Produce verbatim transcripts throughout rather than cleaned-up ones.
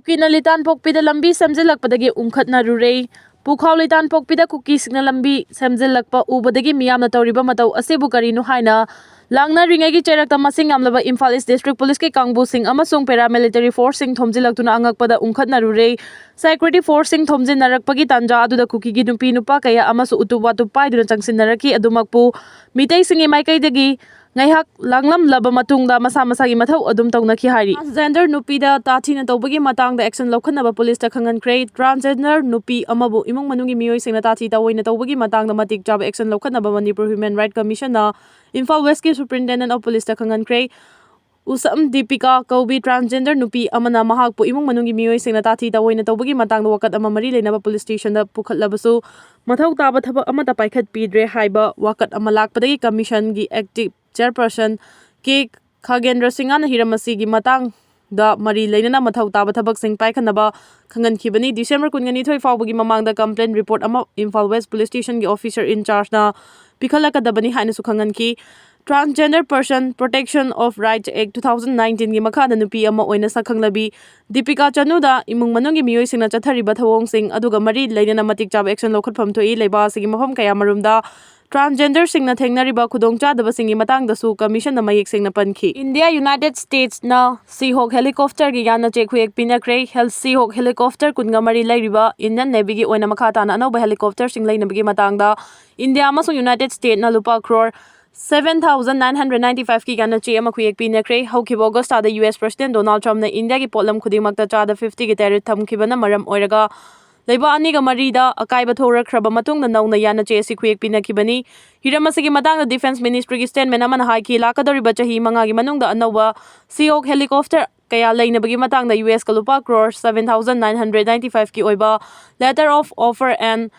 ꯀꯨꯀꯤꯅ ꯂꯤꯇꯥꯟꯄꯣꯛꯄꯤꯗ ꯂꯝꯕꯤ ꯁꯦꯝꯖꯤꯜꯂꯛꯄꯗꯒꯤ ꯎꯪꯈꯠꯅꯔꯨꯔꯦ꯫ ꯄꯨꯈꯥꯎ ꯂꯤꯇꯥꯟꯄꯣꯛꯄꯤꯗ ꯀꯨꯀꯤꯁꯤꯡꯅ ꯂꯝꯕꯤ ꯁꯦꯝꯖꯤꯜꯂꯛꯄ ꯎꯕꯗꯒꯤ ꯃꯤꯌꯥꯝꯅ ꯇꯧꯔꯤꯕ ꯃꯇꯧ ꯑꯁꯤꯕꯨ ꯀꯔꯤꯅꯣ ꯍꯥꯏꯅ ꯂꯥꯡꯅꯔꯤꯉꯩꯒꯤ ꯆꯩꯔꯛꯇ ꯃꯁꯤꯡ ꯌꯥꯝꯂꯕ ꯏꯝꯐꯥꯜ ꯏꯁ ꯗꯤꯁꯇ꯭ꯔꯤꯛ ꯄꯨꯂꯤꯁꯀꯤ ꯀꯥꯡꯕꯨꯁꯤꯡ ꯑꯃꯁꯨꯡ ꯄꯦꯔꯥꯃꯤꯂꯤꯇꯔꯤ ꯐꯣꯔꯁꯁꯤꯡ ꯊꯣꯝꯖꯤꯜꯂꯛꯇꯨꯅ ꯑꯉꯛꯄꯗ ꯎꯪꯈꯠꯅꯔꯨꯔꯦ꯫ ꯁꯦꯀ꯭ꯌꯨꯔꯤꯇꯤ ꯐꯣꯔꯁꯁꯤꯡ ꯊꯣꯝꯖꯤꯟꯅꯔꯛꯄꯒꯤ ꯇꯥꯟꯖꯥ ꯑꯗꯨꯗ ꯀꯨꯀꯤꯒꯤ ꯅꯨꯄꯤ ꯅꯨꯄꯥ ꯀꯌꯥ ꯑꯃꯁꯨ ꯎꯇꯨꯞ ꯋꯥꯇꯨꯞ ꯄꯥꯏꯗꯨꯅ ꯆꯪꯁꯤꯟꯅꯔꯛꯈꯤ꯫ ꯑꯗꯨꯃꯛꯄꯨ ꯃꯤꯇꯩꯁꯤꯡꯒꯤ ꯃꯥꯏꯀꯩꯗꯒꯤ ꯉꯥꯏꯍꯥꯛ ꯂꯥꯡꯂꯝꯂꯕ ꯃꯇꯨꯡꯗ ꯃꯁꯥ ꯃꯁꯥꯒꯤ ꯃꯊꯧ ꯑꯗꯨꯝ ꯇꯧꯅꯈꯤ ꯍꯥꯏꯔꯤ꯫ ꯇ꯭ꯔꯥꯟꯁꯖꯦꯟꯗꯔ ꯅꯨꯄꯤꯗ ꯇꯥꯊꯤꯅ ꯇꯧꯕꯒꯤ ꯃꯇꯥꯡꯗ ꯑꯦꯛꯁꯟ ꯂꯧꯈꯠꯅꯕ ꯄꯨꯂꯤꯁꯇ ꯈꯪꯍꯟꯈ꯭ꯔꯦ꯫ ꯇ꯭ꯔꯥꯟꯁꯖꯦꯟꯗꯔ ꯅꯨꯄꯤ ꯑꯃꯕꯨ ꯏꯃꯨꯡ ꯃꯅꯨꯡꯒꯤ ꯃꯤꯑꯣꯏꯁꯤꯡꯅ ꯇꯥꯊꯤ ꯇꯥꯑꯣꯏꯅ ꯇꯧꯕꯒꯤ ꯃꯇꯥꯡꯗ ꯃꯇꯤꯛ ꯆꯥꯕ ꯑꯦꯛꯁꯟ ꯂꯧꯈꯠꯅꯕ ꯃꯅꯤꯄꯨꯔ ꯍ꯭ꯌꯨꯃꯦꯟ ꯔꯥꯏꯠ ꯀꯃꯤꯁꯟꯅ ꯏꯝꯐꯥꯜ ꯋꯦꯁꯀꯤ ꯁꯨꯄ꯭ꯔꯤꯟꯇꯦꯟꯗꯦꯟ ꯑꯣꯐ ꯄꯨꯂꯤꯁꯇ ꯈꯪꯍꯟꯈ꯭ꯔꯦ꯫ ꯎꯁꯝ ꯗꯤꯄꯤꯀꯥ ꯀꯧꯕꯤ ꯇ꯭ꯔꯥꯟꯁꯖꯦꯟꯗꯔ ꯅꯨꯄꯤ ꯑꯃꯅ ꯃꯍꯥꯛꯄꯨ ꯏꯃꯨꯡ ꯃꯅꯨꯡꯒꯤ ꯃꯤꯑꯣꯏꯁꯤꯡꯅ ꯇꯥꯊꯤ ꯇꯥꯑꯣꯏꯅ ꯇꯧꯕꯒꯤ ꯃꯇꯥꯡꯗ ꯋꯥꯀꯠ ꯑꯃ ꯃꯔꯤ ꯂꯩꯅꯕ ꯄꯨꯂꯤꯁ ꯁ꯭ꯇꯦꯁꯟꯗ ꯄꯨꯈꯠꯂꯕꯁꯨ, ꯃꯊꯧ ꯇꯥꯕ ꯊꯕꯛ ꯑꯃꯠꯇ ꯄꯥꯏꯈꯠꯄꯤꯗ꯭ꯔꯦ ꯍꯥꯏꯕ ꯋꯥꯀꯠ ꯑꯃ ꯂꯥꯛꯄꯗꯒꯤ ꯀꯃꯤꯁꯟꯒꯤ ꯑꯦꯛꯇꯤꯡ ꯆꯦꯌꯔꯄꯔꯁꯟ ꯀꯦ ꯈꯥꯒꯦꯟꯗ꯭ꯔ ꯁꯤꯡꯍꯅ ꯍꯤꯔꯝ ꯑꯁꯤꯒꯤ ꯃꯇꯥꯡꯗ ꯃꯔꯤ ꯂꯩꯅꯅ ꯃꯊꯧ ꯇꯥꯕ ꯊꯕꯛꯁꯤꯡ ꯄꯥꯏꯈꯠꯅꯕ ꯈꯪꯍꯟꯈꯤꯕꯅꯤ꯫ ꯗꯤꯁꯦꯝꯕꯔ ꯀꯨꯟꯅꯤꯊꯣꯏ ꯐꯥꯎꯕꯒꯤ ꯃꯃꯥꯡꯗ ꯀꯝꯄ꯭ꯂꯦꯟ ꯔꯤꯄꯣꯔꯠ ꯑꯃ ꯏꯝꯐꯥꯜ ꯋꯦꯁ ꯄꯨꯂꯤꯁ ꯁ꯭ꯇꯦꯁꯟꯒꯤ ꯑꯣꯐꯤꯁꯔ ꯏꯟꯆꯥꯔꯖꯅ ꯄꯤꯈꯠꯂꯛꯀꯗꯕꯅꯤ ꯍꯥꯏꯅꯁꯨ ꯈꯪꯍꯟꯈꯤ꯫ Transgender person protection of rights act two thousand ꯅꯥꯏꯟꯇꯤꯟꯒꯤ ꯃꯈꯥꯗ ꯅꯨꯄꯤ ꯑꯃ ꯑꯣꯏꯅ ꯁꯛꯈꯪꯂꯕꯤ ꯗꯤꯄꯤꯀꯥ ꯆꯅꯨꯗ ꯏꯃꯨꯡ ꯃꯅꯨꯡꯒꯤ ꯃꯤꯑꯣꯏꯁꯤꯡꯅ ꯆꯠꯊꯔꯤꯕ ꯊꯧꯑꯣꯡꯁꯤꯡ ꯑꯗꯨꯒ ꯃꯔꯤ ꯂꯩꯅꯅ ꯃꯇꯤꯛ ꯆꯥꯕ ꯑꯦꯛꯁꯟ ꯂꯧꯈꯠꯐꯝ ꯊꯣꯛꯏ꯫ ꯂꯩꯕꯥꯛ ꯑꯁꯤꯒꯤ ꯃꯐꯝ ꯀꯌꯥꯃꯔꯨꯝꯗ ꯇ꯭ꯔꯥꯟꯁꯖꯦꯟꯗꯔꯁꯤꯡꯅ ꯊꯦꯡꯅꯔꯤꯕ ꯈꯨꯗꯣꯡꯆꯥꯗꯕꯁꯤꯡꯒꯤ ꯃꯇꯥꯡꯗꯁꯨ ꯀꯃꯤꯁꯟꯅ ꯃꯌꯦꯛ ꯁꯦꯡꯅ ꯄꯟꯈꯤ꯫ ꯏꯟꯗꯤꯌꯥ ꯌꯨꯅꯥꯏꯇꯦꯗ ꯁ꯭ꯇꯦꯠꯁꯅ ꯁꯤꯍꯣꯛ ꯍꯦꯂꯤꯀꯣꯞꯇꯔꯒꯤ ꯌꯥꯅ ꯆꯦ ꯈꯨꯌꯦꯛ ꯄꯤꯅꯈ꯭ꯔꯦ꯫ ꯍꯦꯜ-, ꯁꯤꯍꯣꯛ ꯍꯦꯂꯤꯀꯣꯞꯇꯔ ꯀꯨꯟꯒ ꯃꯔꯤ ꯂꯩꯔꯤꯕ ꯏꯟꯗꯤꯌꯟ ꯅꯦꯚꯤꯒꯤ ꯑꯣꯏꯅ ꯃꯈꯥ ꯇꯥꯅ ꯑꯅꯧꯕ ꯍꯦꯂꯤꯀꯣꯞꯇꯔꯁꯤꯡ ꯂꯩꯅꯕꯒꯤ ꯃꯇꯥꯡꯗ ꯏꯟꯗꯤꯌꯥ ꯑꯃꯁꯨꯡ ꯌꯨꯅꯥꯏꯇꯦꯗ ꯁ꯭ꯇꯦꯠꯅ ꯂꯨꯄꯥ crore seven thousand nine hundred ninety five ꯀꯤ ꯌꯥꯅ ꯆꯦ ꯑꯃ ꯈꯨꯌꯦꯛ ꯄꯤꯅꯈ꯭ꯔꯦ꯫ ꯍꯧꯈꯤꯕ ꯑꯣꯒꯁꯇꯥꯗ ꯌꯨ ꯑꯦꯁ ꯄ꯭ꯔꯁꯤꯗꯦꯟ ꯗꯣꯅꯥꯜꯗ ꯇ꯭ꯔꯝꯞꯅ ꯏꯟꯗꯤꯌꯥꯒꯤ ꯄꯣꯠꯂꯝ ꯈꯨꯗꯤꯡꯃꯛꯇ ꯆꯥꯗ fifty ꯒꯤ ꯇꯦꯔꯤꯐ ꯊꯝꯈꯤꯕꯅ ꯃꯔꯝ ꯑꯣꯏꯔꯒ ꯂꯩꯕꯥꯛ ꯑꯅꯤꯒ ꯃꯔꯤꯗ ꯑꯀꯥꯏꯕ ꯊꯣꯛꯂꯛꯈ꯭ꯔꯕ ꯃꯇꯨꯡꯗ ꯅꯧꯅ ꯌꯥꯅ ꯆꯦ ꯑꯁꯤ ꯈꯨꯌꯦꯛ ꯄꯤꯅꯈꯤꯕꯅꯤ꯫ ꯍꯤꯔꯝ ꯑꯁꯤꯒꯤ ꯃꯇꯥꯡꯗ ꯗꯤꯐꯦꯟꯁ ꯃꯤꯅꯤꯁꯇ꯭ꯔꯤꯒꯤ ꯁ꯭ꯇꯦꯠꯃꯦꯟ ꯑꯃꯅ ꯍꯥꯏꯈꯤ, ꯂꯥꯛꯀꯗꯧꯔꯤꯕ ꯆꯍꯤ ꯃꯉꯥꯒꯤ ꯃꯅꯨꯡꯗ ꯑꯅꯧꯕ ꯁꯤꯍꯣꯛ ꯍꯦꯂꯤꯀꯣꯞꯇꯔ ꯀꯌꯥ ꯂꯩꯅꯕꯒꯤ ꯃꯇꯥꯡꯗ ꯌꯨ ꯑꯦꯁꯀ ꯂꯨꯄꯥ crore seven thousand nine hundred ninety five ꯀꯤ ꯑꯣꯏꯕ Letter of Offer and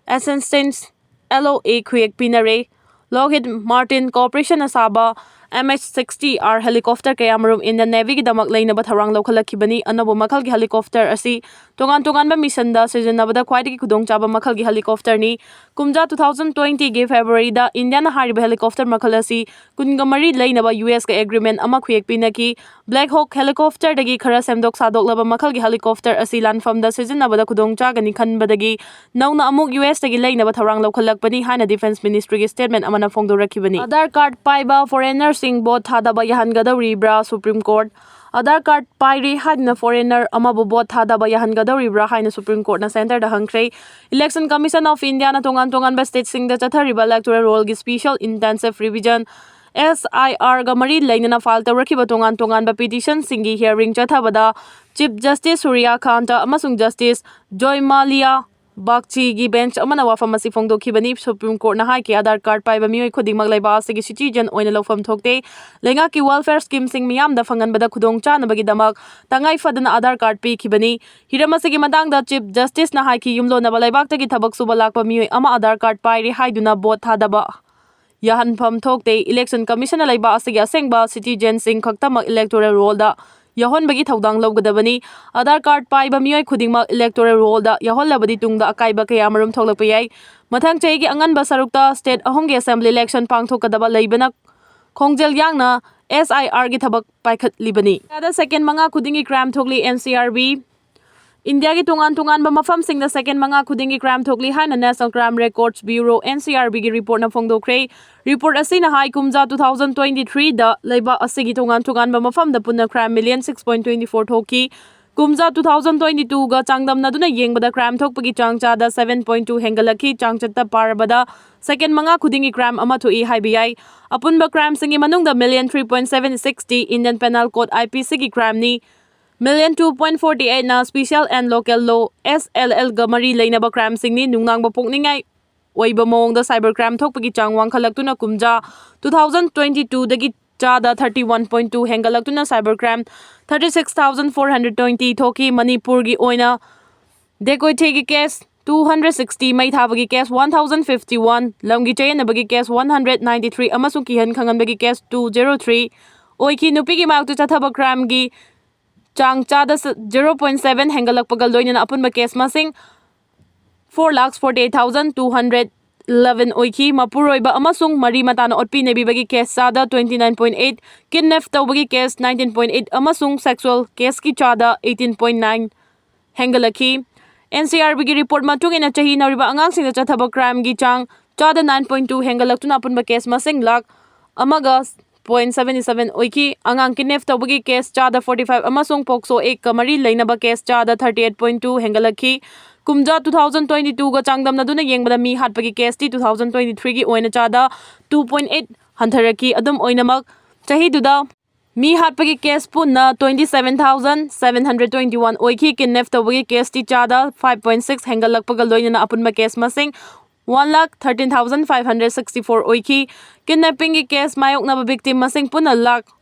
Assistance, L O A, ꯈꯨꯌꯦꯛ ꯄꯤꯅꯔꯦ꯫ ꯂꯣꯛꯍꯤꯗ ꯃꯥꯔꯇꯤꯟ ꯀꯣꯔꯄꯣꯔꯦꯁꯟꯅ ꯁꯥꯕ M H sixty R helicopter ꯀꯌꯥꯃꯔꯨꯝ Indian Navy ꯒꯤꯗꯃꯛ ꯂꯩꯅꯕ ꯊꯧꯔꯥꯡ ꯂꯧꯈꯠꯂꯛꯈꯤꯕꯅꯤ꯫ ꯑꯅꯧꯕ ꯃꯈꯜꯒꯤ helicopter ꯑꯁꯤ ꯇꯣꯉꯥꯟ ꯇꯣꯉꯥꯟꯕ mission ꯗ ꯁꯤꯖꯤꯟꯅꯕꯗ ꯈ꯭ꯋꯥꯏꯗꯒꯤ ꯈꯨꯗꯣꯡꯆꯥꯕ ꯃꯈꯜꯒꯤ helicopter ꯅꯤ꯫ ꯀꯨꯝꯖꯥ two thousand twenty ꯒꯤ February ꯗ India ꯅ ꯍꯥꯏꯔꯤꯕ helicopter ꯃꯈꯜ ꯑꯁꯤ ꯀꯨꯟꯒ ꯃꯔꯤ ꯂꯩꯅꯕ U S ꯀ agreement ꯑꯃ ꯈꯨꯌꯦꯛ ꯄꯤꯅꯈꯤ꯫ Black Hawk helicopter ꯗꯒꯤ ꯈꯔ ꯁꯦꯝꯗꯣꯛ ꯁꯥꯗꯣꯛꯂꯕ ꯃꯈꯜꯒꯤ helicopter ꯑꯁꯤ ꯂꯥꯟꯐꯝꯗ ꯁꯤꯖꯤꯟꯅꯕꯗ ꯈꯨꯗꯣꯡ ꯆꯥꯒꯅꯤ ꯈꯟꯕꯗꯒꯤ ꯅꯧꯅ ꯑꯃꯨꯛ U S ꯇꯒꯤ ꯂꯩꯅꯕ ꯊꯧꯔꯥꯡ ꯂꯧꯈꯠꯂꯛꯄꯅꯤ ꯍꯥꯏꯅ Defence Ministry ꯒꯤ statement ꯑꯃꯅ ꯐꯣꯡꯗꯣꯔꯛꯈꯤꯕꯅꯤ꯫ Aadhaar card ꯄꯥꯏꯕ foreigner ꯁꯤꯡ vote ꯊꯥꯗꯕ ꯌꯥꯍꯟꯒꯗꯧꯔꯤꯕ꯭ꯔꯥ? Supreme Court꯫ Aadhaar card ꯄꯥꯏꯔꯤ ꯍꯥꯏꯗꯨꯅ foreigner ꯑꯃꯕꯨ vote ꯊꯥꯗꯕ ꯌꯥꯍꯟꯒꯗꯧꯔꯤꯕ꯭ꯔꯥ ꯍꯥꯏꯅ Supreme Court ꯅ centre the ꯍꯪꯈ꯭ꯔꯦ꯫ Election Commission of India ꯅ ꯇꯣꯉꯥꯟ ꯇꯣꯉꯥꯟꯕ state ꯁꯤꯡꯗ ꯆꯠꯊꯔꯤꯕ electoral roll ꯒꯤ special intensive revision, S I R ꯒ ꯃꯔꯤ ꯂꯩꯅꯅ file ꯇꯧꯔꯛꯈꯤꯕ ꯇꯣꯉꯥꯟ ꯇꯣꯉꯥꯟꯕ petition ꯁꯤꯡꯒꯤ hearing ꯆꯠꯊꯕꯗ Chief Justice Surya Kanta ꯑꯃꯁꯨꯡ Justice Joymalia Bagchi ꯒꯤ bench ꯑꯃꯅ ꯋꯥꯐꯝ ꯑꯁꯤ ꯐꯣꯡꯗꯣꯛꯈꯤꯕꯅꯤ꯫ Supreme Court ꯅ ꯍꯥꯏꯈꯤ, Aadhaar card ꯄꯥꯏꯕ ꯃꯤꯑꯣꯏ ꯈꯨꯗꯤꯡꯃꯛ ꯂꯩꯕꯥꯛ ꯑꯁꯤꯒꯤ citizen ꯑꯣꯏꯅ ꯂꯧꯐꯝ ꯊꯣꯛꯇꯦ꯫ ꯂꯩꯉꯥꯛꯀꯤ welfare scheme ꯁꯤꯡ ꯃꯤꯌꯥꯝꯗ ꯐꯪꯍꯟꯕꯗ ꯈꯨꯗꯣꯡ ꯆꯥꯅꯕꯒꯤꯗꯃꯛ ꯇꯉꯥꯏ ꯐꯗꯅ Aadhaar card ꯄꯤꯈꯤꯕꯅꯤ꯫ ꯍꯤꯔꯝ ꯑꯁꯤꯒꯤ ꯃꯇꯥꯡꯗ Chief Justice ꯅ ꯍꯥꯏꯈꯤ, ꯌꯨꯝꯂꯣꯟꯅꯕ ꯂꯩꯕꯥꯛꯇꯒꯤ ꯊꯕꯛ ꯁꯨꯕ ꯂꯥꯛꯄ ꯃꯤꯑꯣꯏ ꯑꯃ Aadhaar card ꯄꯥꯏꯔꯤ ꯍꯥꯏꯗꯨꯅ vote ꯊꯥꯗꯕ ꯌꯥꯍꯟꯐꯝ ꯊꯣꯛꯇꯦ꯫ Election Commission ꯅ ꯂꯩꯕꯥꯛ ꯑꯁꯤꯒꯤ ꯑꯁꯦꯡꯕ citizen ꯁꯤꯡ ꯈꯛꯇꯃꯛ electoral roll ꯗ ꯌꯥꯎꯍꯟꯕꯒꯤ ꯊꯧꯗꯥꯡ ꯂꯧꯒꯗꯕꯅꯤ꯫ Aadhaar card ꯄꯥꯏꯕ ꯃꯤꯑꯣꯏ ꯈꯨꯗꯤꯡꯃꯛ electoral roll ꯗ ꯌꯥꯎꯍꯜꯂꯕꯗꯤ ꯇꯨꯡꯗ ꯑꯀꯥꯏꯕ ꯀꯌꯥꯃꯔꯨꯝ ꯊꯣꯛꯂꯛꯄ ꯌꯥꯏ꯫ ꯃꯊꯪ ꯆꯍꯤꯒꯤ ꯑꯉꯟꯕ ꯁꯔꯨꯛꯇ state ꯑꯍꯨꯝꯒꯤ assembly election ꯄꯥꯡꯊꯣꯛꯀꯗꯕ ꯂꯩꯕꯅ ꯈꯣꯡꯖꯦꯜ ꯌꯥꯡꯅ S I R ꯒꯤ ꯊꯕꯛ ꯄꯥꯏꯈꯠꯂꯤꯕꯅꯤ꯫ ꯏꯟꯗꯤꯌꯥꯗ second ꯃꯉꯥ ꯈꯨꯗꯤꯡꯒꯤ crime ꯊꯣꯛꯂꯤ, N C R B꯫ ꯏꯟꯗꯤꯌꯥꯒꯤ ꯇꯣꯉꯥꯟ ꯇꯣꯉꯥꯟꯕ ꯃꯐꯝꯁꯤꯡꯗ second ꯃꯉꯥ ꯈꯨꯗꯤꯡꯒꯤ crime ꯊꯣꯛꯂꯤ ꯍꯥꯏꯅ National Crime Records Bureau, N C R B ꯒꯤ report ꯅ ꯐꯣꯡꯗꯣꯛꯈ꯭ꯔꯦ꯫ Report ꯑꯁꯤꯅ ꯍꯥꯏ, ꯀꯨꯝꯖꯥ two thousand twenty three ꯗ ꯂꯩꯕꯥꯛ ꯑꯁꯤꯒꯤ ꯇꯣꯉꯥꯟ ꯇꯣꯉꯥꯟꯕ ꯃꯐꯝꯗ ꯄꯨꯟꯅ crime million six point twenty four ꯊꯣꯛꯈꯤ꯫ ꯀꯨꯝꯖꯥ two thousand twenty two ꯒ ꯆꯥꯡꯗꯝꯅꯗꯨꯅ ꯌꯦꯡꯕꯗ crime ꯊꯣꯛꯄꯒꯤ ꯆꯥꯡ ꯆꯥꯗ seven point two ꯍꯦꯟꯒꯠꯂꯛꯈꯤ꯫ ꯆꯥꯡꯆꯠꯇ ꯄꯥꯔꯕꯗ second ꯃꯉꯥ ꯈꯨꯗꯤꯡꯒꯤ crime ꯑꯃ ꯊꯣꯛꯏ ꯍꯥꯏꯕ ꯌꯥꯏ꯫ ꯑꯄꯨꯟꯕ crime ꯁꯤꯡꯒꯤ ꯃꯅꯨꯡꯗ million three point seven six T Indian Penal Code, I P C ꯒꯤ crime ꯅꯤ꯫ Million two point forty eight ꯅ Special and Local Law, S L L ꯒ ꯃꯔꯤ ꯂꯩꯅꯕ crime ꯁꯤꯡꯅꯤ꯫ ꯅꯨꯡꯅꯥꯡꯕ ꯄꯣꯛꯅꯤꯡꯉꯥꯏ ꯑꯣꯏꯕ ꯃꯑꯣꯡꯗ cyber crime ꯊꯣꯛꯄꯒꯤ ꯆꯥꯡ ꯋꯥꯡꯈꯠꯂꯛꯇꯨꯅ ꯀꯨꯝꯖꯥ two thousand twenty two ꯗꯒꯤ ꯆꯥꯗ thirty one point two ꯍꯦꯟꯒꯠꯂꯛꯇꯨꯅ cyber crime thirty six thousand four hundred twenty ꯊꯣꯛꯈꯤ꯫ ꯃꯅꯤꯄꯨꯔꯒꯤ ꯑꯣꯏꯅ dacoity ꯒꯤ case two hundred sixty, ꯃꯩ ꯊꯥꯕꯒꯤ case one thousand fifty one, ꯂꯝꯒꯤ ꯆꯌꯦꯠꯅꯕꯒꯤ case one hundred ninety three ꯑꯃꯁꯨꯡ ꯀꯤꯍꯟ ꯈꯪꯍꯟꯕꯒꯤ case two zero three ꯑꯣꯏꯈꯤ꯫ ꯅꯨꯄꯤꯒꯤ ꯃꯥꯌꯣꯛꯇ ꯆꯠꯊꯕ crimeꯒꯤ ꯆꯥꯡ ꯆꯥꯗ zero point seven ꯍꯦꯟꯒꯠꯂꯛꯄꯒ ꯂꯣꯏꯅꯅ ꯑꯄꯨꯟꯕ case ꯃꯁꯤꯡ four lakh forty eight thousand two hundred eleven ꯑꯣꯏꯈꯤ꯫ ꯃꯄꯨꯔꯣꯏꯕ ꯑꯃꯁꯨꯡ ꯃꯔꯤ ꯃꯇꯥꯅ ꯑꯣꯠꯄꯤ ꯅꯩꯕꯤꯕꯒꯤ case ꯆꯥꯗ twenty nine point eight, kidnap ꯇꯧꯕꯒꯤ case nineteen point eight ꯑꯃꯁꯨꯡ sexual caseꯀꯤ ꯆꯥꯗ eighteen point nine ꯍꯦꯟꯒꯠꯂꯛꯈꯤ꯫ NCRBꯒꯤ report ꯃꯇꯨꯡ ꯏꯟꯅ, ꯆꯍꯤ ꯅꯧꯔꯤꯕ ꯑꯉꯥꯡꯁꯤꯡꯗ ꯆꯠꯊꯕ crimeꯒꯤ ꯆꯥꯡ ꯆꯥꯗ nine point two ꯍꯦꯟꯒꯠꯂꯛꯇꯨꯅ ꯑꯄꯨꯟꯕ case ꯃꯁꯤꯡ ꯂꯥꯈ ꯑꯃꯒ point seventy seven ꯑꯣꯏꯈꯤ꯫ ꯑꯉꯥꯡ kidnap ꯇꯧꯕꯒꯤ case ꯆꯥꯗ forty five ꯑꯃꯁꯨꯡ POCSO Actꯀ ꯃꯔꯤ ꯂꯩꯅꯕ case ꯆꯥꯗ thirty eight point two ꯍꯦꯟꯒꯠꯂꯛꯈꯤ꯫ ꯀꯨꯝꯖꯥ two thousand twenty twoꯒ ꯆꯥꯡꯗꯝꯅꯗꯨꯅ ꯌꯦꯡꯕꯗ ꯃꯤ ꯍꯥꯠꯄꯒꯤ caseꯇꯤ two thousand twenty threeꯒꯤ ꯑꯣꯏꯅ ꯆꯥꯗ two point eight ꯍꯟꯊꯔꯛꯈꯤ꯫ ꯑꯗꯨꯝ ꯑꯣꯏꯅꯃꯛ, ꯆꯍꯤꯗꯨꯗ ꯃꯤ ꯍꯥꯠꯄꯒꯤ case ꯄꯨꯟꯅ twenty seven thousand seven hundred twenty one ꯑꯣꯏꯈꯤ꯫ Kidnap ꯇꯧꯕꯒꯤ caseꯇꯤ ꯆꯥꯗ five point six ꯍꯦꯟꯒꯠꯂꯛꯄꯒ ꯂꯣꯏꯅꯅ ꯑꯄꯨꯟꯕ case ꯃꯁꯤꯡ one lakh thirteen thousand five hundred sixty four ꯑꯣꯏꯈꯤ꯫ Kidnappingꯒꯤ case ꯃꯥꯌꯣꯛꯅꯕ victim ꯃꯁꯤꯡ ꯄꯨꯟꯅ ꯂꯥꯈ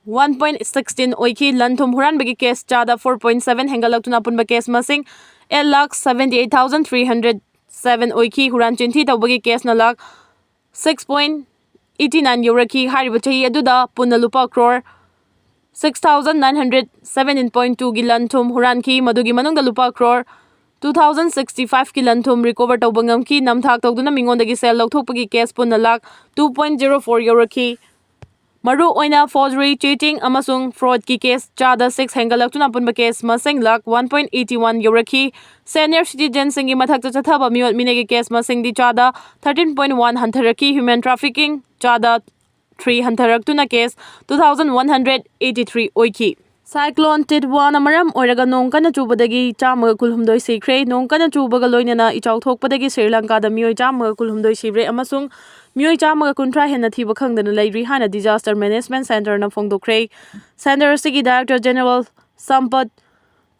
one point sixteen ꯑꯣꯏꯈꯤ꯫ ꯂꯟ ꯊꯨꯝ ꯍꯨꯔꯥꯟꯕꯒꯤ case ꯆꯥꯗ four point seven ꯍꯦꯟꯒꯠꯂꯛꯇꯨꯅ ꯑꯄꯨꯟꯕ case ꯃꯁꯤꯡ eight lakh seventy eight thousand three hundred seven ꯑꯣꯏꯈꯤ꯫ ꯍꯨꯔꯥꯟ ꯆꯤꯟꯊꯤ ꯇꯧꯕꯒꯤ caseꯅ lakh six point eighty nine ꯌꯧꯔꯛꯈꯤ꯫ ꯍꯥꯏꯔꯤꯕ ꯆꯍꯤ ꯑꯗꯨꯗ ꯄꯨꯟꯅ ꯂꯨꯄꯥ crore six thousand nine hundred seventeen point twoꯒꯤ ꯂꯟ ꯊꯨꯝ ꯍꯨꯔꯥꯟꯈꯤ꯫ ꯃꯗꯨꯒꯤ ꯃꯅꯨꯡꯗ ꯂꯨꯄꯥ crore two thousand sixty fiveꯀꯤ ꯂꯟ ꯊꯨꯝ recover ꯇꯧꯕ ꯉꯝꯈꯤ꯫ ꯅꯝꯊꯥꯛ ꯇꯧꯗꯨꯅ ꯃꯤꯉꯣꯟꯗꯒꯤ ꯁꯦꯜ ꯂꯧꯊꯣꯛꯄꯒꯤ case ꯄꯨꯟꯅ lakh two point zero four ꯌꯧꯔꯛꯈꯤ꯫ ꯃꯔꯨ ꯑꯣꯏꯅ forgery, cheating ꯑꯃꯁꯨꯡ fraudꯀꯤ case ꯆꯥꯗ six ꯍꯦꯟꯒꯠꯂꯛꯇꯨꯅ ꯑꯄꯨꯟꯕ case ꯃꯁꯤꯡ lakh one point eighty one ꯌꯧꯔꯛꯈꯤ꯫ Senior citizenꯁꯤꯡꯒꯤ ꯃꯊꯛꯇ ꯆꯠꯊꯕ ꯃꯤꯑꯣꯠ ꯃꯤꯅꯩꯒꯤ case ꯃꯁꯤꯡꯗꯤ ꯆꯥꯗ thirteen point one ꯍꯟꯊꯔꯛꯈꯤ꯫ Human trafficking ꯆꯥꯗ three ꯍꯟꯊꯔꯛꯇꯨꯅ case two thousand one hundred eighty three ꯑꯣꯏꯈꯤ꯫ Cyclone Titwana ꯃꯔꯝ ꯑꯣꯏꯔꯒ ꯅꯣꯡ ꯀꯟꯅ ꯆꯨꯕꯗꯒꯤ ꯆꯥꯝꯃꯒ ꯀꯨꯟꯍꯨꯝꯗꯣꯏ ꯁꯤꯈ꯭ꯔꯦ꯫ ꯅꯣꯡ ꯀꯟꯅ ꯆꯨꯕꯒ ꯂꯣꯏꯅꯅ ꯏꯆꯥꯎ ꯊꯣꯛꯄꯗꯒꯤ ꯁ꯭ꯔꯤ ꯂꯪꯀꯥꯗ ꯃꯤꯑꯣꯏ ꯆꯥꯝꯃꯒ ꯀꯨꯟꯍꯨꯝꯗꯣꯏ ꯁꯤꯔꯦ ꯑꯃꯁꯨꯡ ꯃꯤꯑꯣꯏ ꯆꯥꯝꯃꯒ ꯀꯨꯟꯊ꯭ꯔꯥ ꯍꯦꯟꯅ ꯊꯤꯕ ꯈꯪꯗꯅ ꯂꯩꯔꯤ ꯍꯥꯏꯅ Disaster Management Centreꯅ ꯐꯣꯡꯗꯣꯛꯈ꯭ꯔꯦ꯫ Center ꯑꯁꯤꯒꯤ Director General Sampath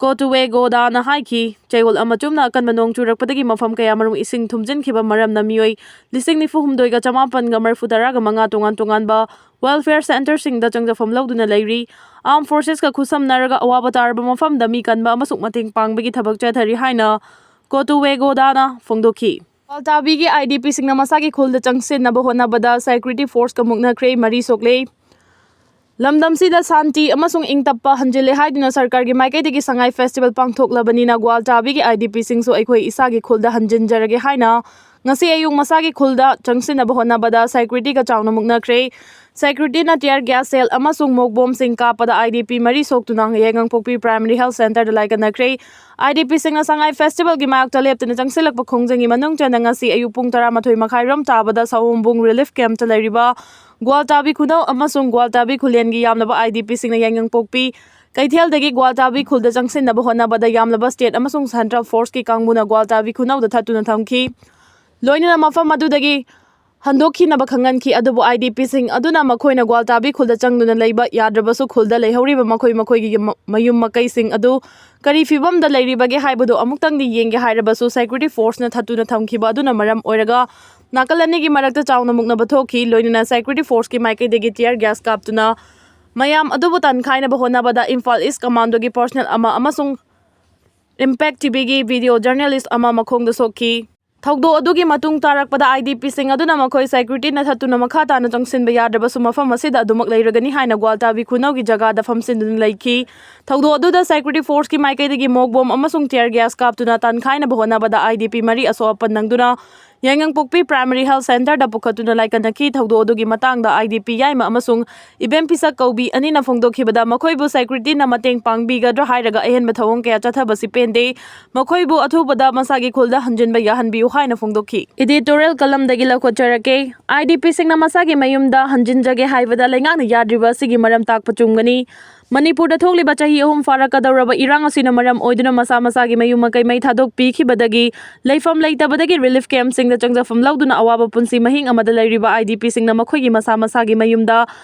Kotuwegodana ꯍꯥꯏꯈꯤ, ꯆꯌꯣꯜ ꯑꯃ ꯆꯨꯞꯅ ꯑꯀꯟꯕ ꯅꯣꯡ ꯆꯨꯔꯛꯄꯗꯒꯤ ꯃꯐꯝ ꯀꯌꯥꯃꯔꯨꯝ ꯏꯁꯤꯡ ꯊꯨꯝꯖꯤꯟꯈꯤꯕ ꯃꯔꯝꯅ ꯃꯤꯑꯣꯏ ꯂꯤꯁꯤꯡ ꯅꯤꯐꯨ ꯍꯨꯝꯗꯣꯏꯒ ꯆꯃꯥꯄꯟꯒ ꯃꯔꯤꯐꯨ ꯇꯔꯥꯒ ꯃꯉꯥ ꯇꯣꯉꯥꯟ ꯇꯣꯉꯥꯟꯕ welfare centreꯁꯤꯡꯗ ꯆꯪꯖꯐꯝ ꯂꯧꯗꯨꯅ ꯂꯩꯔꯤ꯫ Armed forcesꯀ ꯈꯨꯠꯁꯝꯅꯔꯒ ꯑꯋꯥꯕ ꯇꯥꯔꯕ ꯃꯐꯝꯗ ꯃꯤ ꯀꯟꯕ ꯑꯃꯁꯨꯡ ꯃꯇꯦꯡ ꯄꯥꯡꯕꯒꯤ ꯊꯕꯛ ꯆꯠꯊꯔꯤ ꯍꯥꯏꯅ ꯀꯣꯇꯨꯋꯦꯒꯣꯗꯥꯅ ꯐꯣꯡꯗꯣꯛꯈꯤ꯫ ꯒ꯭ꯋꯥꯜꯇꯥꯕꯤꯒꯤ IDPꯁꯤꯡꯅ ꯃꯁꯥꯒꯤ ꯈꯨꯜꯗ ꯆꯪꯁꯤꯟꯅꯕ ꯍꯣꯠꯅꯕꯗ security forceꯀ ꯃꯨꯛꯅꯈ꯭ꯔꯦ, ꯃꯔꯤ ꯁꯣꯛꯂꯦ꯫ ꯂꯝꯗꯝꯁꯤꯗ ꯁꯥꯟꯇꯤ ꯑꯃꯁꯨꯡ ꯏꯪ ꯇꯞꯄ ꯍꯟꯖꯤꯜꯂꯦ ꯍꯥꯏꯗꯨꯅ ꯁꯔꯀꯥꯔꯒꯤ ꯃꯥꯏꯀꯩꯗꯒꯤ ꯁꯉꯥꯏ festival ꯄꯥꯡꯊꯣꯛꯂꯕꯅꯤꯅ ꯒ꯭ꯋꯥꯜꯇꯥꯕꯤꯒꯤ IDPꯁꯤꯡꯁꯨ ꯑꯩꯈꯣꯏ ꯏꯁꯥꯒꯤ ꯈꯨꯜꯗ ꯍꯟꯖꯤꯟꯖꯔꯒꯦ ꯍꯥꯏꯅ ꯉꯁꯤ ꯑꯌꯨꯛ ꯃꯁꯥꯒꯤ ꯈꯨꯜꯗ ꯆꯪꯁꯤꯟꯅꯕ ꯍꯣꯠꯅꯕꯗ securityꯒ ꯆꯥꯎꯅ ꯃꯨꯛꯅꯈ꯭ꯔꯦ꯫ Securityꯅ tear gas shell ꯑꯃꯁꯨꯡ ꯃꯣꯛ ꯕꯣꯝꯁꯤꯡ ꯀꯥꯞꯄꯗ IDP ꯃꯔꯤ ꯁꯣꯛꯇꯨꯅ ꯌꯥꯏꯉꯪꯄꯣꯛꯄꯤ Primary Health Centreꯗ ꯂꯥꯏꯀꯠꯅꯈ꯭ꯔꯦ꯫ IDPꯁꯤꯡꯅ ꯁꯉꯥꯏ festivalꯒꯤ ꯃꯥꯌꯣꯛꯇ ꯂꯦꯞꯇꯅ ꯆꯪꯁꯤꯜꯂꯛꯄ ꯈꯣꯡꯖꯪꯒꯤ ꯃꯅꯨꯡ ꯆꯟꯅ ꯉꯁꯤ ꯑꯌꯨꯛ ꯄꯨꯡ ꯇꯔꯥꯃꯥꯊꯣꯏ ꯃꯈꯥꯏ ꯔꯣꯝ ꯇꯥꯕꯗ ꯁꯑꯣꯝꯕꯨꯡ relief campꯇ ꯂꯩꯔꯤꯕ ꯒ꯭ꯋꯥꯜꯇꯥꯕꯤ ꯈꯨꯅꯧ ꯑꯃꯁꯨꯡ ꯒ꯭ꯋꯥꯜꯇꯥꯕꯤ ꯈꯨꯂꯦꯟꯒꯤ ꯌꯥꯝꯂꯕ IDPꯁꯤꯡꯅ ꯌꯥꯏꯉꯪꯄꯣꯛꯄꯤ ꯀꯩꯊꯦꯜꯗꯒꯤ ꯒ꯭ꯋꯥꯜꯇꯥꯕꯤ ꯈꯨꯜꯗ ꯆꯪꯁꯤꯟꯅꯕ ꯍꯣꯠꯅꯕꯗ ꯌꯥꯝꯂꯕ state ꯑꯃꯁꯨꯡ central forceꯀꯤ ꯀꯥꯡꯕꯨꯅ ꯒ꯭ꯋꯥꯜꯇꯥꯕꯤ ꯈꯨꯅꯧꯗ ꯊꯠꯇꯨꯅ ꯊꯝꯈꯤ꯫ ꯂꯣꯏꯅꯅ ꯃꯐꯝ ꯑꯗꯨꯗꯒꯤ ꯍꯟꯗꯣꯛꯈꯤꯅꯕ ꯈꯪꯍꯟꯈꯤ꯫ ꯑꯗꯨꯕꯨ IDPꯁꯤꯡ ꯑꯗꯨꯅ ꯃꯈꯣꯏꯅ ꯒ꯭ꯋꯥꯜꯇꯥꯕꯤ ꯈꯨꯜꯗ ꯆꯪꯗꯨꯅ ꯂꯩꯕ ꯌꯥꯗ꯭ꯔꯕꯁꯨ ꯈꯨꯜꯗ ꯂꯩꯍꯧꯔꯤꯕ ꯃꯈꯣꯏ ꯃꯈꯣꯏꯒꯤ ꯃ-, ꯃꯌꯨꯝ ꯃꯀꯩꯁꯤꯡ ꯑꯗꯨ ꯀꯔꯤ ꯐꯤꯕꯝꯗ ꯂꯩꯔꯤꯕꯒꯦ ꯍꯥꯏꯕꯗꯨ ꯑꯃꯨꯛꯇꯪꯗꯤ ꯌꯦꯡꯒꯦ ꯍꯥꯏꯔꯕꯁꯨ security forceꯅ ꯊꯠꯇꯨꯅ ꯊꯝꯈꯤꯕ ꯑꯗꯨꯅ ꯃꯔꯝ ꯑꯣꯏꯔꯒ ꯅꯥꯀꯜ ꯑꯅꯤꯒꯤ ꯃꯔꯛꯇ ꯆꯥꯎꯅ ꯃꯨꯛꯅꯕ ꯊꯣꯛꯈꯤ꯫ ꯂꯣꯏꯅꯅ security forceꯀꯤ ꯃꯥꯏꯀꯩꯗꯒꯤ tear gas ꯀꯥꯞꯇꯨꯅ ꯃꯌꯥꯝ ꯑꯗꯨꯕꯨ ꯇꯥꯟꯈꯥꯏꯅꯕ ꯍꯣꯠꯅꯕꯗ ꯏꯝꯐꯥꯜ East Commandꯒꯤ personnel ꯑꯃ ꯑꯃꯁꯨꯡ Impact TVꯒꯤ video journalist ꯑꯃ ꯃꯈꯣꯡꯗ ꯁꯣꯛꯈꯤ꯫ ꯊꯧꯗꯣꯛ ꯑꯗꯨꯒꯤ ꯃꯇꯨꯡ ꯇꯥꯔꯛꯄꯗ IDPꯁꯤꯡ ꯑꯗꯨꯅ ꯃꯈꯣꯏ securityꯅ ꯊꯠꯇꯨꯅ ꯃꯈꯥ ꯇꯥꯅ ꯆꯪꯁꯤꯟꯕ ꯌꯥꯗ꯭ꯔꯕꯁꯨ ꯃꯐꯝ ꯑꯁꯤꯗ ꯑꯗꯨꯃꯛ ꯂꯩꯔꯒꯅꯤ ꯍꯥꯏꯅ ꯒ꯭ꯋꯥꯜꯇꯥꯕꯤ ꯈꯨꯅꯧꯒꯤ ꯖꯒꯥꯗ ꯐꯝꯁꯤꯟꯗꯨꯅ ꯂꯩꯈꯤ꯫ ꯊꯧꯗꯣꯛ ꯑꯗꯨꯗ security forceꯀꯤ ꯃꯥꯏꯀꯩꯗꯒꯤ ꯃꯣꯛ ꯕꯣꯝ ꯑꯃꯁꯨꯡ tear gas ꯀꯥꯞꯇꯨꯅ ꯇꯥꯟꯈꯥꯏꯅꯕ ꯍꯣꯠꯅꯕꯗ IDP ꯃꯔꯤ ꯑꯁꯣꯛ ꯑꯄꯟ ꯅꯪꯗꯨꯅ ꯌꯥꯏꯉꯪꯄꯣꯛꯄꯤ Primary Health Centreꯗ ꯄꯨꯈꯠꯇꯨꯅ ꯂꯥꯏꯀꯠꯅꯈꯤ꯫ ꯊꯧꯗꯣꯛ ꯑꯗꯨꯒꯤ ꯃꯇꯥꯡꯗ IDP ꯌꯥꯏꯃ ꯑꯃꯁꯨꯡ ꯏꯕꯦꯝ ꯄꯤꯁꯛ ꯀꯧꯕꯤ ꯑꯅꯤꯅ ꯐꯣꯡꯗꯣꯛꯈꯤꯕꯗ ꯃꯈꯣꯏꯕꯨ securityꯅ ꯃꯇꯦꯡ ꯄꯥꯡꯕꯤꯒꯗ꯭ꯔꯥ ꯍꯥꯏꯔꯒ ꯑꯍꯦꯟꯕ ꯊꯧꯑꯣꯡ ꯀꯌꯥ ꯆꯠꯊꯕꯁꯤ ꯄꯦꯟꯗꯦ꯫ ꯃꯈꯣꯏꯕꯨ ꯑꯊꯨꯕꯗ ꯃꯁꯥꯒꯤ ꯈꯨꯜꯗ ꯍꯟꯖꯤꯟꯕ ꯌꯥꯍꯟꯕꯤꯌꯨ ꯍꯥꯏꯅ ꯐꯣꯡꯗꯣꯛꯈꯤ꯫ Editorial columnꯗꯒꯤ ꯂꯧꯈꯠꯆꯔꯛꯀꯦ꯫ IDPꯁꯤꯡꯅ ꯃꯁꯥꯒꯤ ꯃꯌꯨꯝꯗ ꯍꯟꯖꯤꯟꯖꯒꯦ ꯍꯥꯏꯕꯗ ꯂꯩꯉꯥꯛꯅ ꯌꯥꯗ꯭ꯔꯤꯕ ꯑꯁꯤꯒꯤ ꯃꯔꯝ ꯇꯥꯛꯄ ꯆꯨꯝꯒꯅꯤ꯫ ꯃꯅꯤꯄꯨꯔꯗ ꯊꯣꯛꯂꯤꯕ ꯆꯍꯤ ꯑꯍꯨꯝ ꯐꯥꯔꯛꯀꯗꯧꯔꯕ ꯏꯔꯥꯡ ꯑꯁꯤꯅ ꯃꯔꯝ ꯑꯣꯏꯗꯨꯅ ꯃꯁꯥ ꯃꯁꯥꯒꯤ ꯃꯌꯨꯝ ꯃꯀꯩ ꯃꯩ ꯊꯥꯗꯣꯛꯄꯤꯈꯤꯕꯗꯒꯤ ꯂꯩꯐꯝ ꯂꯩꯇꯕꯗꯒꯤ relief campꯁꯤꯡꯗ ꯆꯪꯖꯐꯝ ꯂꯧꯗꯨꯅ ꯑꯋꯥꯕ ꯄꯨꯟꯁꯤ ꯃꯍꯤꯡ ꯑꯃꯗ ꯂꯩꯔꯤꯕ IDPꯁꯤꯡꯅ ꯃꯈꯣꯏꯒꯤ ꯃꯁꯥ ꯃꯁꯥꯒꯤ ꯃꯌꯨꯝꯗ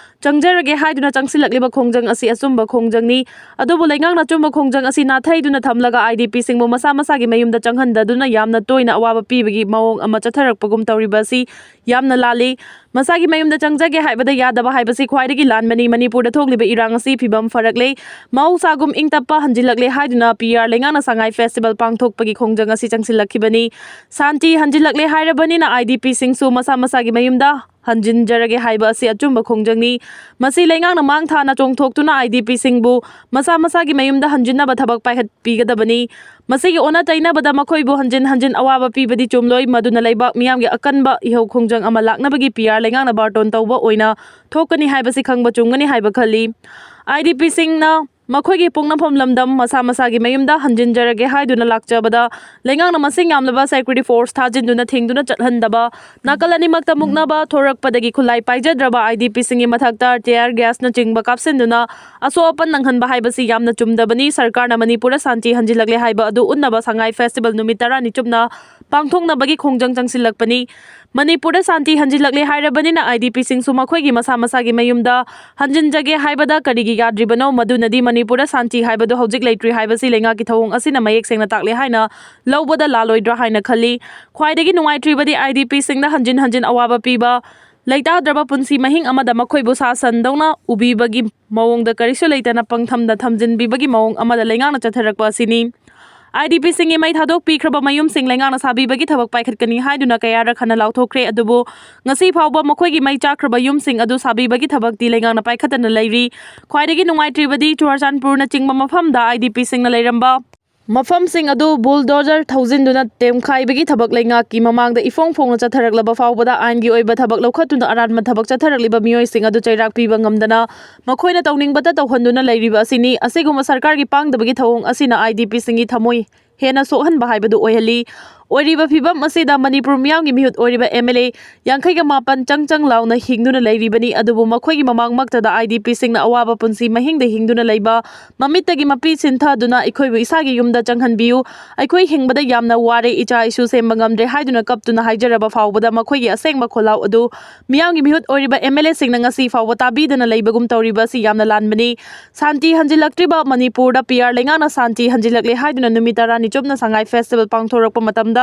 ꯆꯪꯖꯔꯒꯦ ꯍꯥꯏꯗꯨꯅ ꯆꯪꯁꯤꯜꯂꯛꯂꯤꯕ ꯈꯣꯡꯖꯪ ꯑꯁꯤ ꯑꯆꯨꯝꯕ ꯈꯣꯡꯖꯪꯅꯤ꯫ ꯑꯗꯨꯕꯨ ꯂꯩꯉꯥꯛꯅ ꯑꯆꯨꯝꯕ ꯈꯣꯡꯖꯪ ꯑꯁꯤ ꯅꯥꯊꯩꯗꯨꯅ ꯊꯝꯂꯒ IDPꯁꯤꯡꯕꯨ ꯃꯁꯥ ꯃꯁꯥꯒꯤ ꯃꯌꯨꯝꯗ ꯆꯪꯍꯟꯗꯗꯨꯅ ꯌꯥꯝꯅ ꯇꯣꯏꯅ ꯑꯋꯥꯕ ꯄꯤꯕꯒꯤ ꯃꯑꯣꯡ ꯑꯃ ꯆꯠꯊꯔꯛꯄꯒꯨꯝ ꯇꯧꯔꯤꯕ ꯑꯁꯤ ꯌꯥꯝꯅ ꯂꯥꯜꯂꯤ꯫ ꯃꯁꯥꯒꯤ ꯃꯌꯨꯝꯗ ꯆꯪꯖꯒꯦ ꯍꯥꯏꯕꯗ ꯌꯥꯗꯕ ꯍꯥꯏꯕꯁꯤ ꯈ꯭ꯋꯥꯏꯗꯒꯤ ꯂꯥꯟꯕꯅꯤ꯫ ꯃꯅꯤꯄꯨꯔꯗ ꯊꯣꯛꯂꯤꯕ ꯏꯔꯥꯡ ꯑꯁꯤ ꯐꯤꯕꯝ ꯐꯔꯛꯂꯦ, ꯃꯍꯧꯁꯥꯒꯨꯝ ꯏꯪ ꯇꯞꯄ ꯍꯟꯖꯤꯜꯂꯛꯂꯦ ꯍꯥꯏꯗꯨꯅ ꯄꯤ ꯑꯥꯔ ꯂꯩꯉꯥꯛꯅ ꯁꯉꯥꯏ ꯐꯦꯁꯇꯤꯚꯦꯜ ꯄꯥꯡꯊꯣꯛꯄꯒꯤ ꯈꯣꯡꯖꯪ ꯑꯁꯤ ꯆꯪꯁꯤꯜꯂꯛꯈꯤꯕꯅꯤ꯫ ꯁꯥꯟꯇꯤ ꯍꯟꯖꯤꯜꯂꯛꯂꯦ ꯍꯥꯏꯔꯕꯅꯤꯅ ꯑꯥꯏ ꯗꯤ ꯄꯤꯁꯤꯡꯁꯨ ꯃꯁꯥ ꯃꯁꯥꯒꯤ ꯃꯌꯨꯝꯗ ꯍꯟꯖꯤꯟꯖꯔꯒꯦ ꯍꯥꯏꯕ ꯑꯁꯤ ꯑꯆꯨꯝꯕ ꯈꯣꯡꯖꯪꯅꯤ꯫ ꯃꯁꯤ ꯂꯩꯉꯥꯛꯅ ꯃꯥꯡ ꯊꯥꯅ ꯆꯣꯡꯊꯣꯛꯇꯨꯅ ꯑꯥꯏ ꯗꯤ ꯄꯤꯁꯤꯡꯕꯨ ꯃꯁꯥ ꯃꯁꯥꯒꯤ ꯃꯌꯨꯝꯗ ꯍꯟꯖꯤꯟꯅꯕ ꯊꯕꯛ ꯄꯥꯏꯈꯠꯄꯤꯒꯗꯕꯅꯤ꯫ ꯃꯁꯤꯒꯤ ꯑꯣꯟꯅ ꯇꯩꯅꯕꯗ ꯃꯈꯣꯏꯕꯨ ꯍꯟꯖꯤꯟ ꯍꯟꯖꯤꯟ ꯑꯋꯥꯕ ꯄꯤꯕꯗꯤ ꯆꯨꯝꯂꯣꯏ꯫ ꯃꯗꯨꯅ ꯂꯩꯕꯥꯛ ꯃꯤꯌꯥꯝꯒꯤ ꯑꯀꯟꯕ ꯏꯍꯧ ꯈꯣꯡꯖꯪ ꯑꯃ ꯂꯥꯛꯅꯕꯒꯤ ꯄꯤ ꯑꯥꯔ ꯂꯩꯉꯥꯛꯅ ꯕꯥꯔꯇꯣꯟ ꯇꯧꯕ ꯑꯣꯏꯅ ꯊꯣꯛꯀꯅꯤ ꯍꯥꯏꯕꯁꯤ ꯈꯪꯕ ꯆꯨꯝꯒꯅꯤ ꯍꯥꯏꯕ ꯈꯜꯂꯤ꯫ ꯑꯥꯏ ꯗꯤ ꯄꯤꯁꯤꯡꯅ ꯃꯈꯣꯏꯒꯤ ꯄꯣꯛꯅꯐꯝ ꯂꯝꯗꯝ ꯃꯁꯥ ꯃꯁꯥꯒꯤ ꯃꯌꯨꯝꯗ ꯍꯟꯖꯤꯟꯖꯔꯒꯦ ꯍꯥꯏꯗꯨꯅ ꯂꯥꯛꯆꯕꯗ ꯂꯩꯉꯥꯛꯅ ꯃꯁꯤꯡ ꯌꯥꯝꯂꯕ ꯁꯦꯀ꯭ꯌꯨꯔꯤꯇꯤ ꯐꯣꯔꯁ ꯊꯥꯖꯤꯟꯗꯨꯅ ꯊꯤꯡꯗꯨꯅ ꯆꯠꯍꯟꯗꯕ, ꯅꯥꯀꯜ ꯑꯅꯤꯃꯛꯇ ꯃꯨꯛꯅꯕ ꯊꯣꯔꯛꯄꯗꯒꯤ ꯈꯨꯠꯂꯥꯏ ꯄꯥꯏꯖꯗ꯭ꯔꯕ ꯑꯥꯏ ꯗꯤ ꯄꯤꯁꯤꯡꯒꯤ ꯃꯊꯛꯇ ꯇꯤꯌꯥꯔ ꯒ꯭ꯌꯥꯁꯅꯆꯤꯡꯕ ꯀꯥꯞꯁꯤꯟꯗꯨꯅ ꯑꯁꯣꯛ ꯑꯄꯟ ꯅꯪꯍꯟꯕ ꯍꯥꯏꯕꯁꯤ ꯌꯥꯝꯅ ꯆꯨꯝꯗꯕꯅꯤ꯫ ꯁꯔꯀꯥꯔꯅ ꯃꯅꯤꯄꯨꯔꯗ ꯁꯥꯟꯇꯤ ꯍꯟꯖꯤꯜꯂꯛꯂꯦ ꯍꯥꯏꯕ ꯑꯗꯨ ꯎꯠꯅꯕ ꯁꯉꯥꯏ ꯐꯦꯁꯇꯤꯚꯦꯜ ꯅꯨꯃꯤꯠ ꯇꯔꯥꯅꯤ ꯆꯨꯞꯅ ꯄꯥꯡꯊꯣꯛꯅꯕꯒꯤ ꯈꯣꯡꯖꯪ ꯆꯪꯁꯤꯜꯂꯛꯄꯅꯤ꯫ ꯃꯅꯤꯄꯨꯔꯗ ꯁꯥꯟꯇꯤ ꯍꯟꯖꯤꯜꯂꯛꯂꯦ ꯍꯥꯏꯔꯕꯅꯤꯅ ꯑꯥꯏ ꯗꯤ ꯄꯤꯁꯤꯡꯁꯨ ꯃꯈꯣꯏꯒꯤ ꯃꯁꯥ ꯃꯁꯥꯒꯤ ꯃꯌꯨꯝꯗ ꯍꯟꯖꯤꯟꯖꯒꯦ ꯍꯥꯏꯕꯗ ꯀꯔꯤꯒꯤ ꯌꯥꯗ꯭ꯔꯤꯕꯅꯣ? ꯃꯗꯨꯅꯗꯤ ꯃꯅꯤꯄꯨꯔꯗ ꯁꯥꯟꯇꯤ ꯍꯥꯏꯕꯗꯨ ꯍꯧꯖꯤꯛ ꯂꯩꯇ꯭ꯔꯤ ꯍꯥꯏꯕꯁꯤ ꯂꯩꯉꯥꯛꯀꯤ ꯊꯧꯑꯣꯡ ꯑꯁꯤꯅ ꯃꯌꯦꯛ ꯁꯦꯡꯅ ꯇꯥꯛꯂꯦ ꯍꯥꯏꯅ ꯂꯧꯕꯗ ꯂꯥꯜꯂꯣꯏꯗ꯭ꯔꯥ ꯍꯥꯏꯅ ꯈꯜꯂꯤ꯫ ꯈ꯭ꯋꯥꯏꯗꯒꯤ ꯅꯨꯡꯉꯥꯏꯇ꯭ꯔꯤꯕꯗꯤ ꯑꯥꯏ ꯗꯤ ꯄꯤꯁꯤꯡꯅ ꯍꯟꯖꯤꯟ ꯍꯟꯖꯤꯟ ꯑꯋꯥꯕ ꯄꯤꯕ, ꯂꯩꯇꯥꯗ꯭ꯔꯕ ꯄꯨꯟꯁꯤ ꯃꯍꯤꯡ ꯑꯃꯗ ꯃꯈꯣꯏꯕꯨ ꯁꯥ ꯁꯟꯗꯧꯅ ꯎꯕꯤꯕꯒꯤ ꯃꯑꯣꯡꯗ ꯀꯔꯤꯁꯨ ꯂꯩꯇꯅ ꯄꯪꯊꯝꯗ ꯊꯝꯖꯤꯟꯕꯤꯕꯒꯤ ꯃꯑꯣꯡ ꯑꯃꯗ ꯂꯩꯉꯥꯛꯅ ꯆꯠꯊꯔꯛꯄ ꯑꯁꯤꯅꯤ꯫ ꯑꯥꯏ ꯗꯤ ꯄꯤꯁꯤꯡꯒꯤ ꯃꯩ ꯊꯥꯗꯣꯛꯄꯤꯈ꯭ꯔꯕ ꯃꯌꯨꯝꯁꯤꯡ ꯂꯩꯉꯥꯛꯅ ꯁꯥꯕꯤꯕꯒꯤ ꯊꯕꯛ ꯄꯥꯏꯈꯠꯀꯅꯤ ꯍꯥꯏꯗꯨꯅ ꯀꯌꯥꯔꯛ ꯍꯟꯅ ꯂꯥꯎꯊꯣꯛꯈ꯭ꯔꯦ, ꯑꯗꯨꯕꯨ ꯉꯁꯤ ꯐꯥꯎꯕ ꯃꯈꯣꯏꯒꯤ ꯃꯩ ꯆꯥꯛꯈ꯭ꯔꯕ ꯌꯨꯝꯁꯤꯡ ꯑꯗꯨ ꯁꯥꯕꯤꯕꯒꯤ ꯊꯕꯛꯇꯤ ꯂꯩꯉꯥꯛꯅ ꯄꯥꯏꯈꯠꯇꯅ ꯂꯩꯔꯤ꯫ ꯈ꯭ꯋꯥꯏꯗꯒꯤ ꯅꯨꯡꯉꯥꯏꯇ꯭ꯔꯤꯕꯗꯤ ꯆꯨꯔꯆꯥꯟꯄꯨꯔꯅꯆꯤꯡꯕ ꯃꯐꯝꯗ ꯑꯥꯏ ꯗꯤ ꯄꯤꯁꯤꯡꯅ ꯂꯩꯔꯝꯕ ꯃꯐꯝꯁꯤꯡ ꯑꯗꯨ ꯕꯨꯜꯗꯣꯖꯔ ꯊꯧꯖꯤꯟꯗꯨꯅ ꯇꯦꯝꯈꯥꯏꯕꯒꯤ ꯊꯕꯛ ꯂꯩꯉꯥꯛꯀꯤ ꯃꯃꯥꯡꯗ ꯏꯐꯣꯡ ꯐꯣꯡꯅ ꯆꯠꯊꯔꯛꯂꯕ ꯐꯥꯎꯕꯗ ꯑꯥꯏꯟꯒꯤ ꯑꯣꯏꯕ ꯊꯕꯛ ꯂꯧꯈꯠꯇꯨꯅ ꯑꯔꯥꯟꯕ ꯊꯕꯛ ꯆꯠꯊꯔꯛꯂꯤꯕ ꯃꯤꯑꯣꯏꯁꯤꯡ ꯑꯗꯨ ꯆꯩꯔꯥꯛ ꯄꯤꯕ ꯉꯝꯗꯅ ꯃꯈꯣꯏꯅ ꯇꯧꯅꯤꯡꯕꯇ ꯇꯧꯍꯟꯗꯨꯅ ꯂꯩꯔꯤꯕ ꯑꯁꯤꯅꯤ꯫ ꯑꯁꯤꯒꯨꯝꯕ ꯁꯔꯀꯥꯔꯒꯤ ꯄꯥꯡꯗꯕꯒꯤ ꯊꯧꯑꯣꯡ ꯑꯁꯤꯅ ꯑꯥꯏ ꯗꯤ ꯄꯤꯁꯤꯡꯒꯤ ꯊꯃꯣꯏ ꯍꯦꯟꯅ ꯁꯣꯛꯍꯟꯕ ꯍꯥꯏꯕꯗꯨ ꯑꯣꯏꯍꯜꯂꯤ꯫ ꯑꯣꯏꯔꯤꯕ ꯐꯤꯕꯝ ꯑꯁꯤꯗ ꯃꯅꯤꯄꯨꯔ ꯃꯤꯌꯥꯝꯒꯤ ꯃꯤꯍꯨꯠ ꯑꯣꯏꯔꯤꯕ ꯑꯦꯝ ꯑꯦꯜ ꯑꯦ ꯌꯥꯡꯈꯩꯒ ꯃꯥꯄꯟ ꯆꯪ ꯆꯪ ꯂꯥꯎꯅ ꯍꯤꯡꯗꯨꯅ ꯂꯩꯔꯤꯕꯅꯤ, ꯑꯗꯨꯕꯨ ꯃꯈꯣꯏꯒꯤ ꯃꯃꯥꯡꯃꯛꯇꯗ ꯑꯥꯏ ꯗꯤ ꯄꯤꯁꯤꯡꯅ ꯑꯋꯥꯕ ꯄꯨꯟꯁꯤ ꯃꯍꯤꯡꯗ ꯍꯤꯡꯗꯨꯅ ꯂꯩꯕ, ꯃꯃꯤꯠꯇꯒꯤ ꯃꯄꯤ ꯁꯤꯟꯊꯗꯨꯅ ꯑꯩꯈꯣꯏꯕꯨ ꯏꯁꯥꯒꯤ ꯌꯨꯝꯗ ꯆꯪꯍꯟꯕꯤꯌꯨ, ꯑꯩꯈꯣꯏ ꯍꯤꯡꯕꯗ ꯌꯥꯝꯅ ꯋꯥꯔꯦ, ꯏꯆꯥ ꯏꯁꯨ ꯁꯦꯝꯕ ꯉꯝꯗ꯭ꯔꯦ ꯍꯥꯏꯗꯨꯅ ꯀꯞꯇꯨꯅ ꯍꯥꯏꯖꯔꯕ ꯐꯥꯎꯕꯗ ꯃꯈꯣꯏꯒꯤ ꯑꯁꯦꯡꯕ ꯈꯣꯜꯂꯥꯎ ꯑꯗꯨ ꯃꯤꯌꯥꯝꯒꯤ ꯃꯤꯍꯨꯠ ꯑꯣꯏꯔꯤꯕ ꯑꯦꯝ ꯑꯦꯜ ꯑꯦꯁꯤꯡꯅ ꯉꯁꯤ ꯐꯥꯎꯕ ꯇꯥꯕꯤꯗꯅ ꯂꯩꯕꯒꯨꯝ ꯇꯧꯔꯤꯕ ꯑꯁꯤ ꯌꯥꯝꯅ ꯂꯥꯟꯕꯅꯤ꯫ ꯁꯥꯟꯇꯤ ꯍꯟꯖꯤꯜꯂꯛꯇ꯭ꯔꯤꯕ ꯃꯅꯤꯄꯨꯔꯗ ꯄꯤ ꯑꯥꯔ ꯂꯩꯉꯥꯛꯅ ꯁꯥꯟꯇꯤ ꯍꯟꯖꯤꯜꯂꯛꯂꯦ ꯍꯥꯏꯗꯨꯅ ꯅꯨꯃꯤꯠ ꯇꯔꯥꯅꯤ ꯆꯨꯞꯅ ꯁꯉꯥꯏ ꯐꯦꯁꯇꯤꯚꯦꯜ ꯄꯥꯡꯊꯣꯔꯛꯄ ꯃꯇꯝꯗ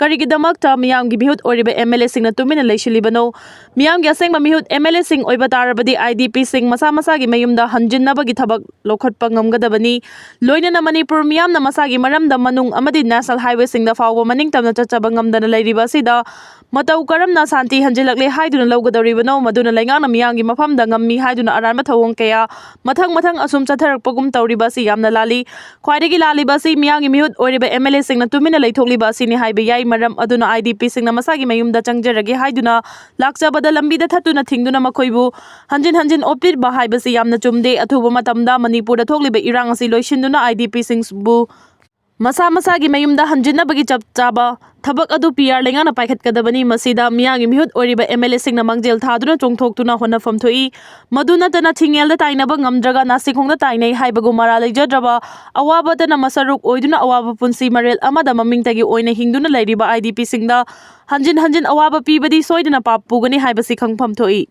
ꯀꯔꯤꯒꯤꯗꯃꯛꯇ ꯃꯤꯌꯥꯝꯒꯤ ꯃꯤꯍꯨꯠ ꯑꯣꯏꯔꯤꯕ ꯑꯦꯝ ꯑꯦꯜ ꯑꯦꯁꯤꯡꯅ ꯇꯨꯃꯤꯟꯅ ꯂꯩꯁꯤꯜꯂꯤꯕꯅꯣ? ꯃꯤꯌꯥꯝꯒꯤ ꯑꯁꯦꯡꯕ ꯃꯤꯍꯨꯠ ꯑꯦꯝ ꯑꯦꯜ ꯑꯦꯁꯤꯡ ꯑꯣꯏꯕ ꯇꯥꯔꯕꯗꯤ ꯑꯥꯏ ꯗꯤ ꯄꯤꯁꯤꯡ ꯃꯁꯥ ꯃꯁꯥꯒꯤ ꯃꯌꯨꯝꯗ ꯍꯟꯖꯤꯟꯅꯕꯒꯤ ꯊꯕꯛ ꯂꯧꯈꯠꯄ ꯉꯝꯒꯗꯕꯅꯤ꯫ ꯂꯣꯏꯅꯅ ꯃꯅꯤꯄꯨꯔ ꯃꯤꯌꯥꯝꯅ ꯃꯁꯥꯒꯤ ꯃꯔꯝꯗ ꯃꯅꯨꯡ ꯑꯃꯗꯤ ꯅꯦꯁꯅꯦꯜ ꯍꯥꯏꯋꯦꯁꯤꯡꯗ ꯐꯥꯎꯕ ꯃꯅꯤꯡꯇꯝꯅ ꯆꯠꯆꯕ ꯉꯝꯗꯅ ꯂꯩꯔꯤꯕ ꯑꯁꯤꯗ ꯃꯇꯧ ꯀꯔꯝꯅ ꯁꯥꯟꯇꯤ ꯍꯟꯖꯤꯜꯂꯛꯂꯦ ꯍꯥꯏꯗꯨꯅ ꯂꯧꯒꯗꯧꯔꯤꯕꯅꯣ? ꯃꯗꯨꯅ ꯂꯩꯉꯥꯛꯅ ꯃꯤꯌꯥꯝꯒꯤ ꯃꯐꯝꯗ ꯉꯝꯃꯤ ꯍꯥꯏꯗꯨꯅ ꯑꯔꯥꯟꯕ ꯊꯧꯑꯣꯡ ꯀꯌꯥ ꯃꯊꯪ ꯃꯊꯪ ꯑꯁꯨꯝ ꯆꯠꯊꯔꯛꯄꯒꯨꯝ ꯇꯧꯔꯤꯕ ꯑꯁꯤ ꯌꯥꯝꯅ ꯂꯥꯜꯂꯤ꯫ ꯈ꯭ꯋꯥꯏꯗꯒꯤ ꯂꯥꯜꯂꯤꯕ ꯑꯁꯤ ꯃꯤꯌꯥꯝꯒꯤ ꯃꯤꯍꯨꯠ ꯑꯣꯏꯔꯤꯕ ꯑꯦꯝ ꯑꯦꯜ ꯑꯦꯁꯤꯡꯅ ꯇꯨꯃꯤꯟꯅ ꯂꯩꯊꯣꯛꯂꯤꯕ ꯑꯁꯤꯅꯤ ꯍꯥꯏꯕ ꯌꯥꯏ꯫ ꯃꯔꯝ ꯑꯗꯨꯅ ꯑꯥꯏ ꯗꯤ ꯄꯤꯁꯤꯡꯅ ꯃꯁꯥꯒꯤ ꯃꯌꯨꯝꯗ ꯆꯪꯖꯔꯒꯦ ꯍꯥꯏꯗꯨꯅ ꯂꯥꯛꯆꯕꯗ ꯂꯝꯕꯤꯗ ꯊꯠꯇꯨꯅ ꯊꯤꯡꯗꯨꯅ ꯃꯈꯣꯏꯕꯨ ꯍꯟꯖꯤꯟ ꯍꯟꯖꯤꯟ ꯑꯣꯠꯄꯤꯕ ꯍꯥꯏꯕꯁꯤ ꯌꯥꯝꯅ ꯆꯨꯝꯗꯦ꯫ ꯑꯊꯨꯕ ꯃꯇꯝꯗ ꯃꯅꯤꯄꯨꯔꯗ ꯊꯣꯛꯂꯤꯕ ꯏꯔꯥꯡ ꯑꯁꯤ ꯂꯣꯏꯁꯤꯟꯗꯨꯅ ꯑꯥꯏ ꯗꯤ ꯄꯤꯁꯤꯡꯕꯨ ꯃꯁꯥ ꯃꯁꯥꯒꯤ ꯃꯌꯨꯝꯗ ꯍꯟꯖꯤꯟꯅꯕꯒꯤ ꯆꯞ ꯆꯥꯕ ꯊꯕꯛ ꯑꯗꯨ ꯄꯤ ꯑꯥꯔ ꯂꯩꯉꯥꯛꯅ ꯄꯥꯏꯈꯠꯀꯗꯕꯅꯤ꯫ ꯃꯁꯤꯗ ꯃꯤꯌꯥꯝꯒꯤ ꯃꯤꯍꯨꯠ ꯑꯣꯏꯔꯤꯕ ꯑꯦꯝ ꯑꯦꯜ ꯑꯦꯁꯤꯡꯅ ꯃꯥꯡꯖꯤꯜ ꯊꯥꯗꯨꯅ ꯆꯣꯡꯊꯣꯛꯇꯨꯅ ꯍꯣꯠꯅꯐꯝ ꯊꯣꯛꯏ꯫ ꯃꯗꯨ ꯅꯠꯇꯅ ꯊꯤꯡꯉꯦꯜꯗ ꯇꯥꯏꯅꯕ ꯉꯝꯗ꯭ꯔꯒ ꯅꯥꯁꯤꯈꯣꯡꯗ ꯇꯥꯏꯅꯩ ꯍꯥꯏꯕꯒꯨꯝ ꯃꯔꯥ ꯂꯩꯖꯗ꯭ꯔꯕ ꯑꯋꯥꯕꯗꯅ ꯃꯁꯔꯨꯛ ꯑꯣꯏꯗꯨꯅ ꯑꯋꯥꯕ ꯄꯨꯟꯁꯤ ꯃꯔꯦꯜ ꯑꯃꯗ ꯃꯃꯤꯡꯇꯒꯤ ꯑꯣꯏꯅ ꯍꯤꯡꯗꯨꯅ ꯂꯩꯔꯤꯕ ꯑꯥꯏ ꯗꯤ ꯄꯤꯁꯤꯡꯗ ꯍꯟꯖꯤꯟ ꯍꯟꯖꯤꯟ ꯑꯋꯥꯕ ꯄꯤꯕꯗꯤ ꯁꯣꯏꯗꯅ ꯄꯥꯞ ꯄꯨꯒꯅꯤ ꯍꯥꯏꯕꯁꯤ ꯈꯪꯐꯝ ꯊꯣꯛꯏ꯫